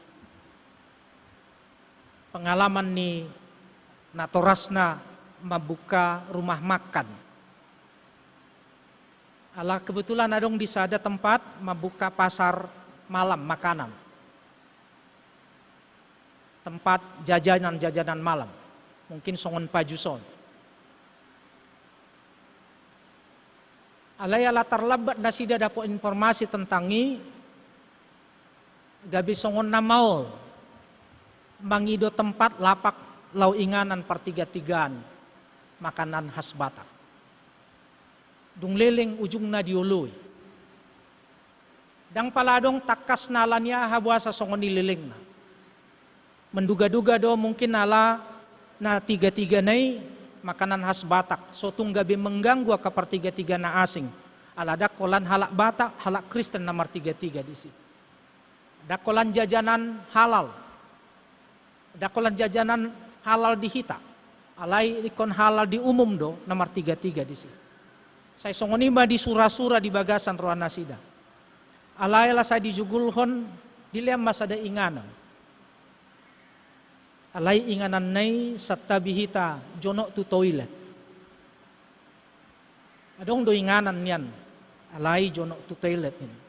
pengalaman ni natorasna mambuka rumah makan. Ala kebetulan adong di sada tempat mambuka pasar malam makanan. Tempat jajanan-jajanan malam. Mungkin songon pajus on. Alai ala tarlambat nasida dapot informasi tentang i, gabe songon na maol mangido tempat lapak laho inganan partiga-tigaan makanan khas Batak. Dung leleng ujungna dioloi. Ndang pala adong tangkasna ala ni aha boasa songon i lelengna. Menduga-duga do mungkin ala na tiga-tigana i makanan khas Batak, so tung gabe mengganggu angka partiga-tiga na asing. Ala ndang holan halak Batak, halak Kristen na martiga-tiga disi. Ndang holan jajanan halal. Ndang holan jajanan halal di hita. Alai ingkon halal di umum do na martiga-tiga disi. Sai songon i ma disura-sura di bagasan rohanasida. Alai ala sai dijugulhon, dilehon ma sada inganan. Alai ingananna i santabi hita jonok tu toilet. Adong do inganan nian, alai jonok tu toilet nian.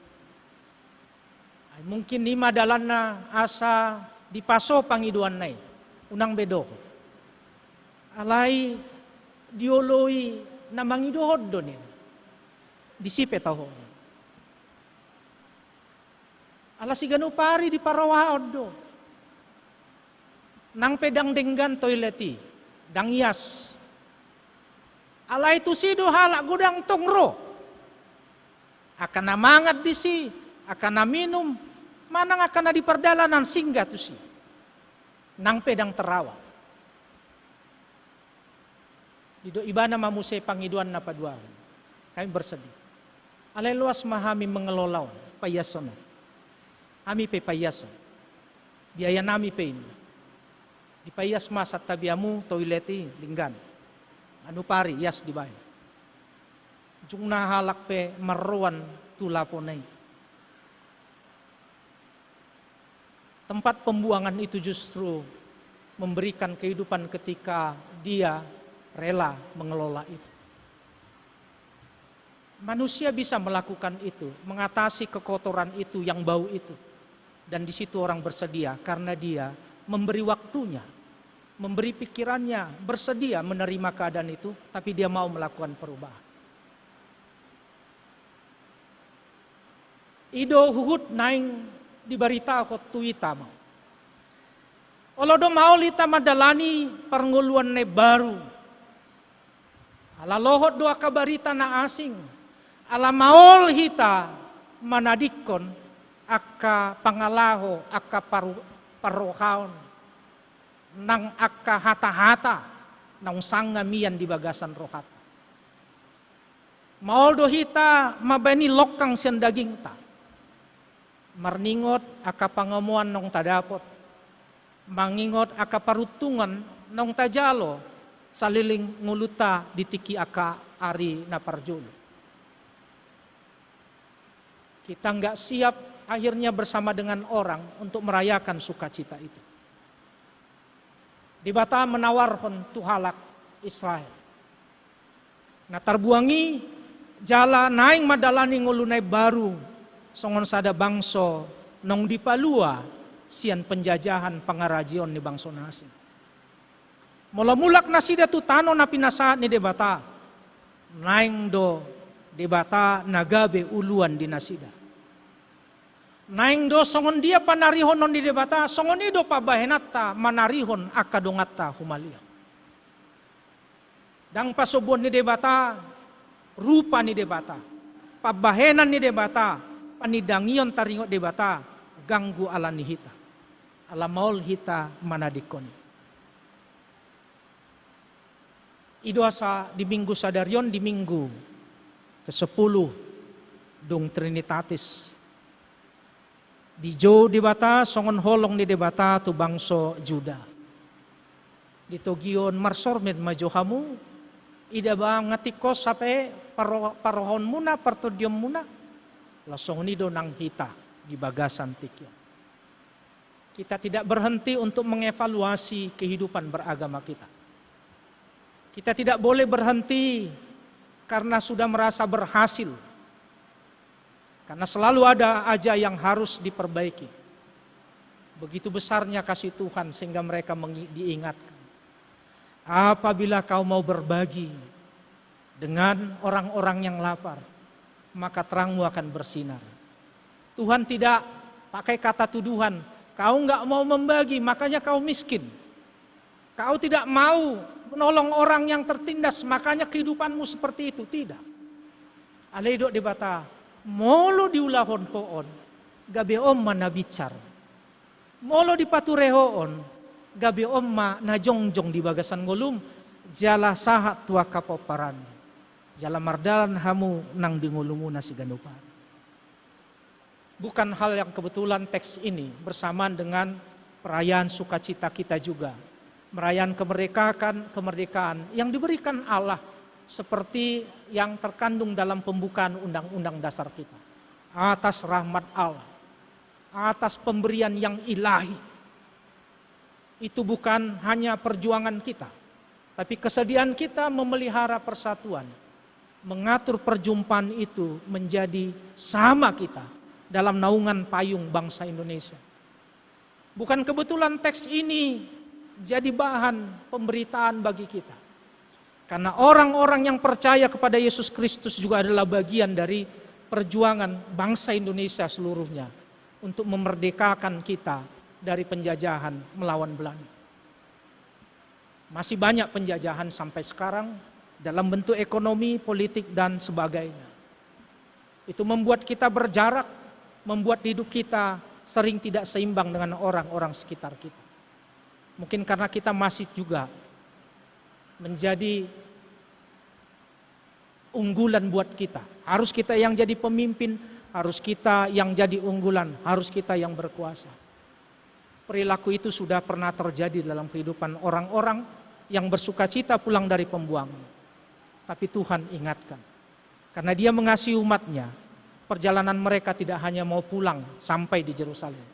Ai mungkin i ma dalanna asa dipaso pangidoanna i, unang be dohot. Alai dioloi na mangidohon do nian. Disi pe toho. Ala siganup ari diparohaon do. Nang pe ndang denggan toilet i, ndang ias. Alai tusi do halak godang tong ro. Angka na mangan disi, angka na minum, manang angka na di pardalanan singgah tusi. Nang pe ndang terawat. Didok ibana ma muse pangidoan na paduahon. Hami bersedih. Alai loas ma hami mengelola on, paiashon on. Hami pe paiashon. Biayanami pe i. Dipaias ma santabi hamu toilet i denggan. Ganup ari ias dibaen. Ujungna halak pe marroan tu lapona i. Tempat pembuangan itu justru memberikan kehidupan ketika dia rela mengelola itu. Manusia bisa melakukan itu, mengatasi kekotoran itu yang bau itu. Dan di situ orang bersedia karena dia memberi waktunya, memberi pikirannya, bersedia menerima keadaan itu, tapi dia mau melakukan perubahan. I do huhut naeng dibaritahon tu hita ma. Olo do maol hita mandalani parngoluan na imbaru. Ala lohot do angka barita na asing. Ala maol hita manadingkon angka pangalaho, angka paru-, parrohaon, nang angka hata-hata naung sanga mian di bagasan rohanta. Maol do hita mambaen i longkang sian dagingta. Marningot angka pangomoan naung tadapot. Mangingot angka paruntungan naung tajalo saleleng ngolunta di tingki angka ari na parjolo. Kita nggak siap akhirnya bersama dengan orang untuk merayakan sukacita itu. Debata menawarhon tu halak Israel. Na tarbuang i jala naeng mandalani ngolu na imbaru songon sada bangso naung dipalua sian penjajahan pangarajoon ni bangso na asing. Molo mulak nasida tu tano na pinasahat ni Debata, naeng do Debata na gabe uluan di nasida. Naeng do songon dia panarihonon ni Debata, songon i do pambahenanta manarihon angka donganta humaliang. Ndang pasombuon ni Debata, rupa ni Debata, pambahenan ni Debata, panindangion taringot Debata, ganggu ala ni hita. Ala maol hita manadingkon i. I do asa di Minggu sadari on, di Minggu kesepuluh dung Trinitatis, dijou Debata songon holong ni Debata tu bangso Juda. Ditogihon marsormen ma jo hamu, ida ba nga tingki on sape paro-, parrohaonmuna, partondionmuna, laos songon i do nang hita di bagasan tingki on. Kita tidak berhenti untuk mengevaluasi kehidupan beragama kita. Kita tidak boleh berhenti karena sudah merasa berhasil. Karena selalu ada aja yang harus diperbaiki. Begitu besarnya kasih Tuhan sehingga mereka mengi-, diingatkan. Apabila kau mau berbagi dengan orang-orang yang lapar, maka terangmu akan bersinar. Tuhan tidak pakai kata tuduhan, "Kau nggak mau membagi, makanya kau miskin. Kau tidak mau menolong orang yang tertindas, makanya kehidupanmu seperti itu." Tidak. Alai didok Debata, molo diulahon ho on, gabe on ma na binsar. Molo dipature ho on, gabe on ma na jongjong di bagasan ngolum, jala sahat tu angka pomparan. Jala mardalan hamu nang di ngolumuna siganup ari. Bukan hal yang kebetulan teks ini bersamaan dengan perayaan sukacita kita juga. Merayakan kemerdekaan, kemerdekaan yang diberikan Allah seperti yang terkandung dalam pembukaan Undang-Undang Dasar kita. Atas rahmat Allah, atas pemberian yang ilahi. Itu bukan hanya perjuangan kita, tapi kesediaan kita memelihara persatuan, mengatur perjumpaan itu menjadi sama kita dalam naungan payung bangsa Indonesia. Bukan kebetulan teks ini jadi bahan pemberitaan bagi kita. Karena orang-orang yang percaya kepada Yesus Kristus juga adalah bagian dari perjuangan bangsa Indonesia seluruhnya untuk memerdekakan kita dari penjajahan melawan Belanda. Masih banyak penjajahan sampai sekarang dalam bentuk ekonomi, politik, dan sebagainya. Itu membuat kita berjarak, membuat hidup kita sering tidak seimbang dengan orang-orang sekitar kita. Mungkin karena kita masih juga menjadi unggulan buat kita. Harus kita yang jadi pemimpin, harus kita yang jadi unggulan, harus kita yang berkuasa. Perilaku itu sudah pernah terjadi dalam kehidupan orang-orang yang bersukacita pulang dari pembuangan. Tapi Tuhan ingatkan, karena Dia mengasihi umat-Nya, perjalanan mereka tidak hanya mau pulang sampai di Jerusalem,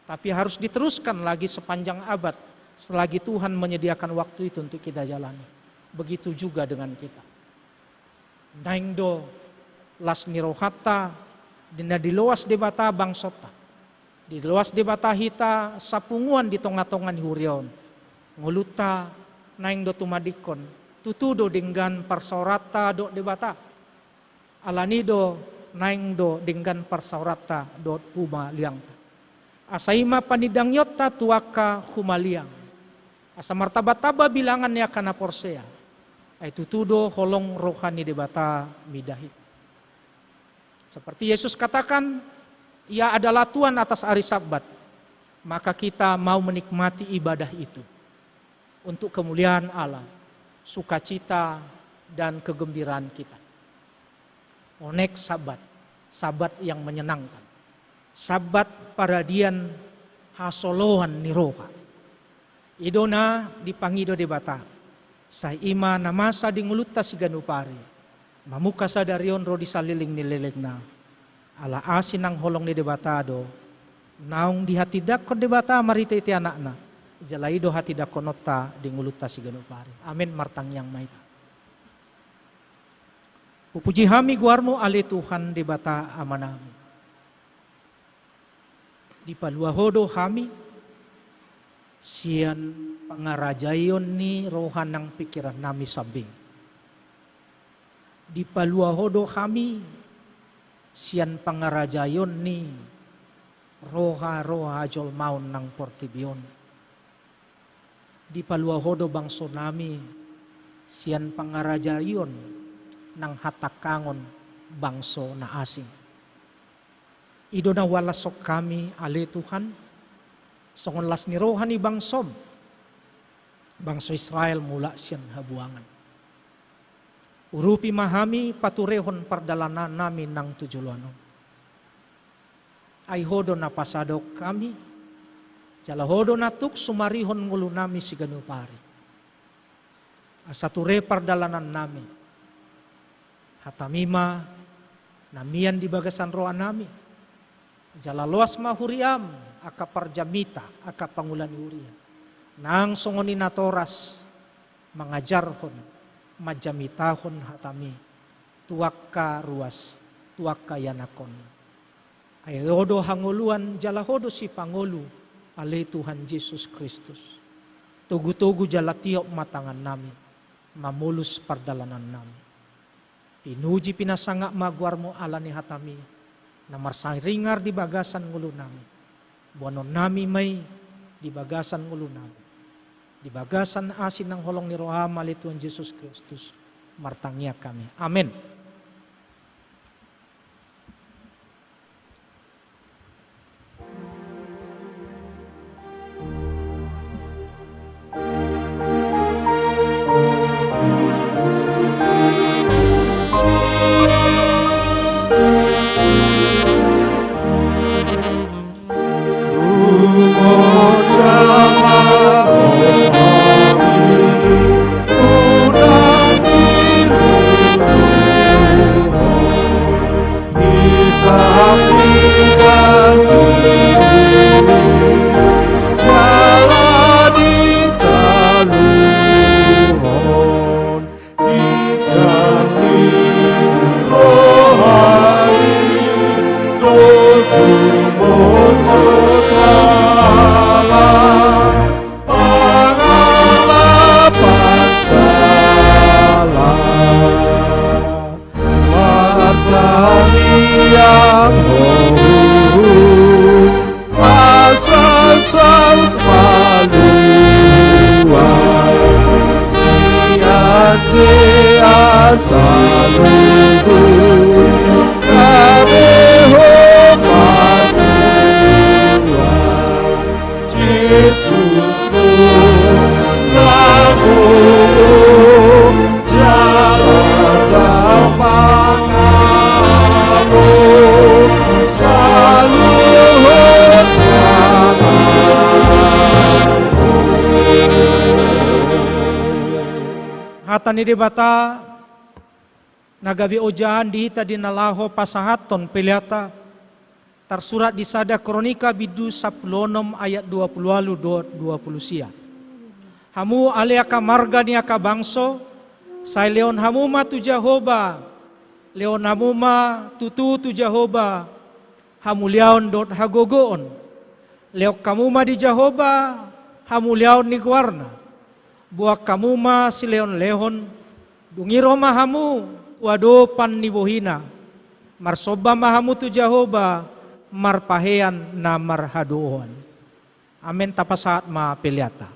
tapi harus diteruskan lagi sepanjang abad selagi Tuhan menyediakan waktu itu untuk kita jalani. Begitu juga dengan kita. Naeng do las ni rohanta di na diloas Debata bangsonta. Diloas Debata hita sapunguan di tonga-tonga ni huria on. Ngolunta naeng do tumadingkon, tutu do denggan parsaoranta dohot Debata. Alani do naeng do denggan parsaoranta dohot humaliangta. Asa i ma panindangionta tu angka humaliang. Asa martamba-tamba bilangan ni angka na porsea. Ai tutu do holong roha ni Debata mida hita. Seperti Yesus katakan, Ia adalah Tuhan atas hari Sabat. Maka kita mau menikmati ibadah itu untuk kemuliaan Allah, sukacita dan kegembiraan kita. Onek Sabat, Sabat yang menyenangkan. Sabat paradian hasoloan ni roha. I do na dipangido Debata. Sai i ma na masa di ngolunta siganup ari. Mamungka sadari on ro di saleleng ni lelengna. Ala asi nang holong ni Debata do naung dihatindangkon Debata marhite-hite Anakna. Jala i do hatindangkononta di ngolunta siganup ari. Amen. Martangiang ma hita. Hupuji hami goarMu ale Tuhan Debata Amanami. Dipalua Ho do hami sian pangarajaion ni roha nang pingkirannami sambing. Dipalua Ho do hami sian pangarajaion ni roha-roha hajolmaon nang portibi on. Dipalua Ho do bangsonami sian pangarajaion nang hatangkangon bangso na asing. I do na hualashon hami ale Tuhan, songon las ni roha ni bangsoM, bangso Israel mulak sian habuangan. Urupi ma hami paturehon pardalanannami nang tu joloan on. Ai Ho do na pasadok hami, jala Ho do na tuk sumarihon ngolunami siganup ari. Asa ture pardalanannami. HataMi ma na mian di bagasan rohanami. Jala loas ma huriaM angka parjamita, angka pangula ni huria. Nang songon i natoras mangajarhon, manjamitahon hataMi tu angka ruas, tu angka ianakhon. Ai Ho do hangoluan jala Ho do sipangolu, ale Tuhan Jesus Kristus. Togu-togu jala tiop ma tangannami mamolus pardalanannami. Pinuji pinasangap ma goarMu ala ni hataMi na marsaringar di bagasan ngolunami. Boanonnami ma i di bagasan ngolunami. Di bagasan asi nang holong ni rohaM ale Tuhan Jesus Kristus, martangiang hami. Amen. Ni Debata na gabe ojahan di hita di na laho pasahathon peleanta, tarsurat di sada Kronika bindu sampulu onom ayat dua pulu ualu dohot dua pulu sia. Hamu ale angka marga ni angka bangso, sai lehon hamu ma tu Jahowa, lehon hamu ma tutu tu Jahowa, hamuliaon dohot hagogoon. Lehon hamu ma di Jahowa hamuliaon ni goarna. Boan hamu ma silehonlehon, dung i ro ma hamu tu adopan ni bohina. Marsomba ma hamu tu Jahowa marpahean na marhadohoan. Amen. Tapasahat ma peleanta.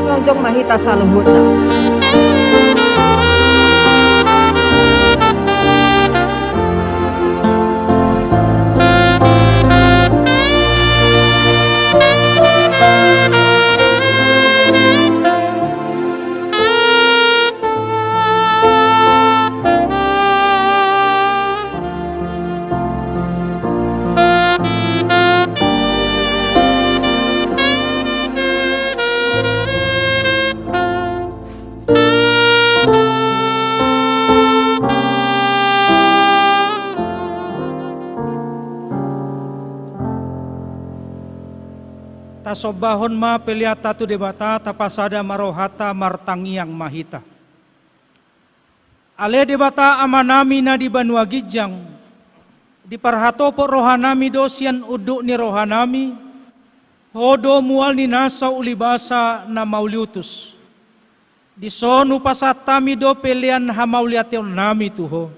Jongjong ma hita saluhutna. Tasombahon ma peleanta tu Debata, tapasada ma rohanta, martangiang ma hita. Ale Debata Amanami na di banua ginjang, Diparhatopot rohanami do sian unduk ni rohanami, Ho do mual ni nasa ulibasa na mauliutus. Dison hupasahat hami do pelean hamauliateonnami tu Ho.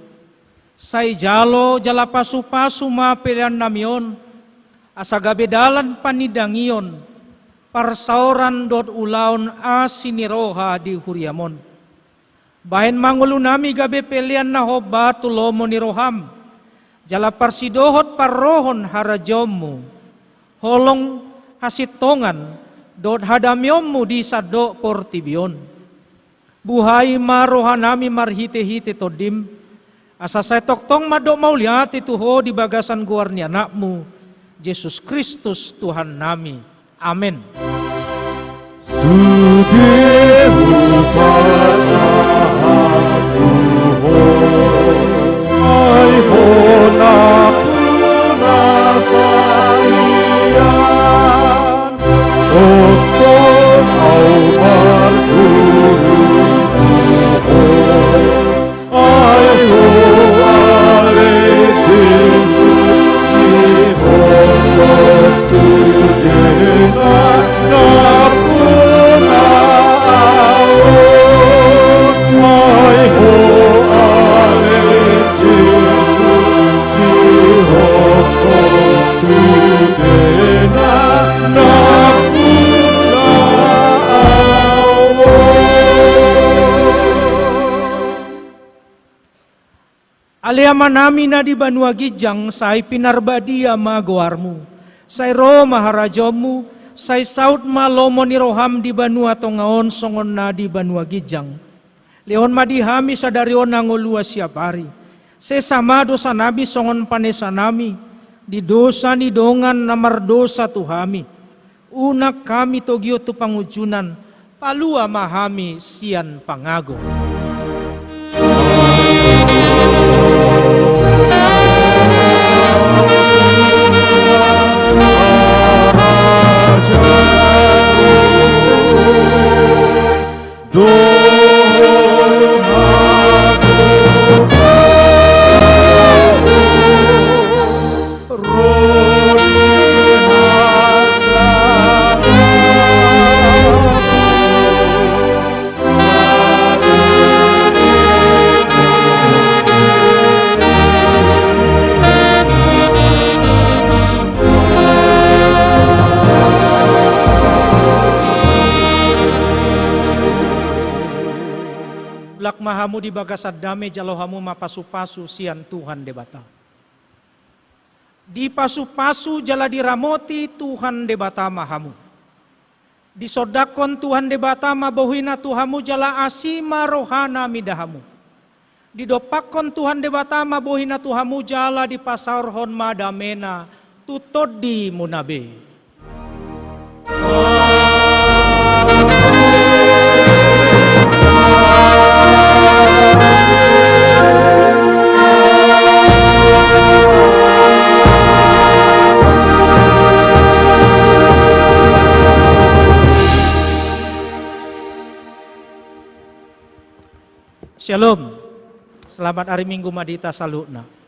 Sai jalo jala pasupasu ma peleannami on, asa gabe dalan panindangion, parsaoran dohot ulaon asi ni roha di huriam on. Bahen ma ngolunami gabe pelean na hombar tu lomo ni roham, jala parsidohot parrohahon harajaonmu, holong, hasintongan, dohot hadameonmu di sandok portibi on. Buhai ma rohanami marhitehite Tondim, asa sai tongtong mandok mauliate tu Ho di bagasan goar ni Anakmu, Jesus Kristus Tuhannami. Amen. Sude hupasahat tu Ho, ai Ho nampuna sahalian, tongtong ahu marguru tu Ho. Ai Ho ale Jesus, sihotop sudena nampuna ahu. Ai Ho ale Jesus, sihotop sudena nampuna ahu. Ale Amanami na di banua ginjang, sai pinarbadia ma goarmu. Sai ro ma harajaonmu, sai saut ma lomo ni roham di banua tonga on songon na di banua ginjang. Lehon ma di hami sadari on hangoluan siapari. Sesa ma dosanami songon panesanami di dosa ni dongan na mardosa tu hami. Unang hami togihon tu pangunjunan, palua ma hami sian pangago. Mulak ma hamu di bagasan dame, jalo hamu ma pasupasu sian Tuhan Debata. Dipasupasu jala diramoti Tuhan Debata ma hamu. Disondangkon Tuhan Debata ma bohiNa tu hamu jala asi ma rohaNa mida hamu. Didompakkon Tuhan Debata ma bohiNa tu hamu jala dipasaorhon ma dameNa tu tondimuna be. Shalom. Selamat hari Minggu ma di hita saluhutna.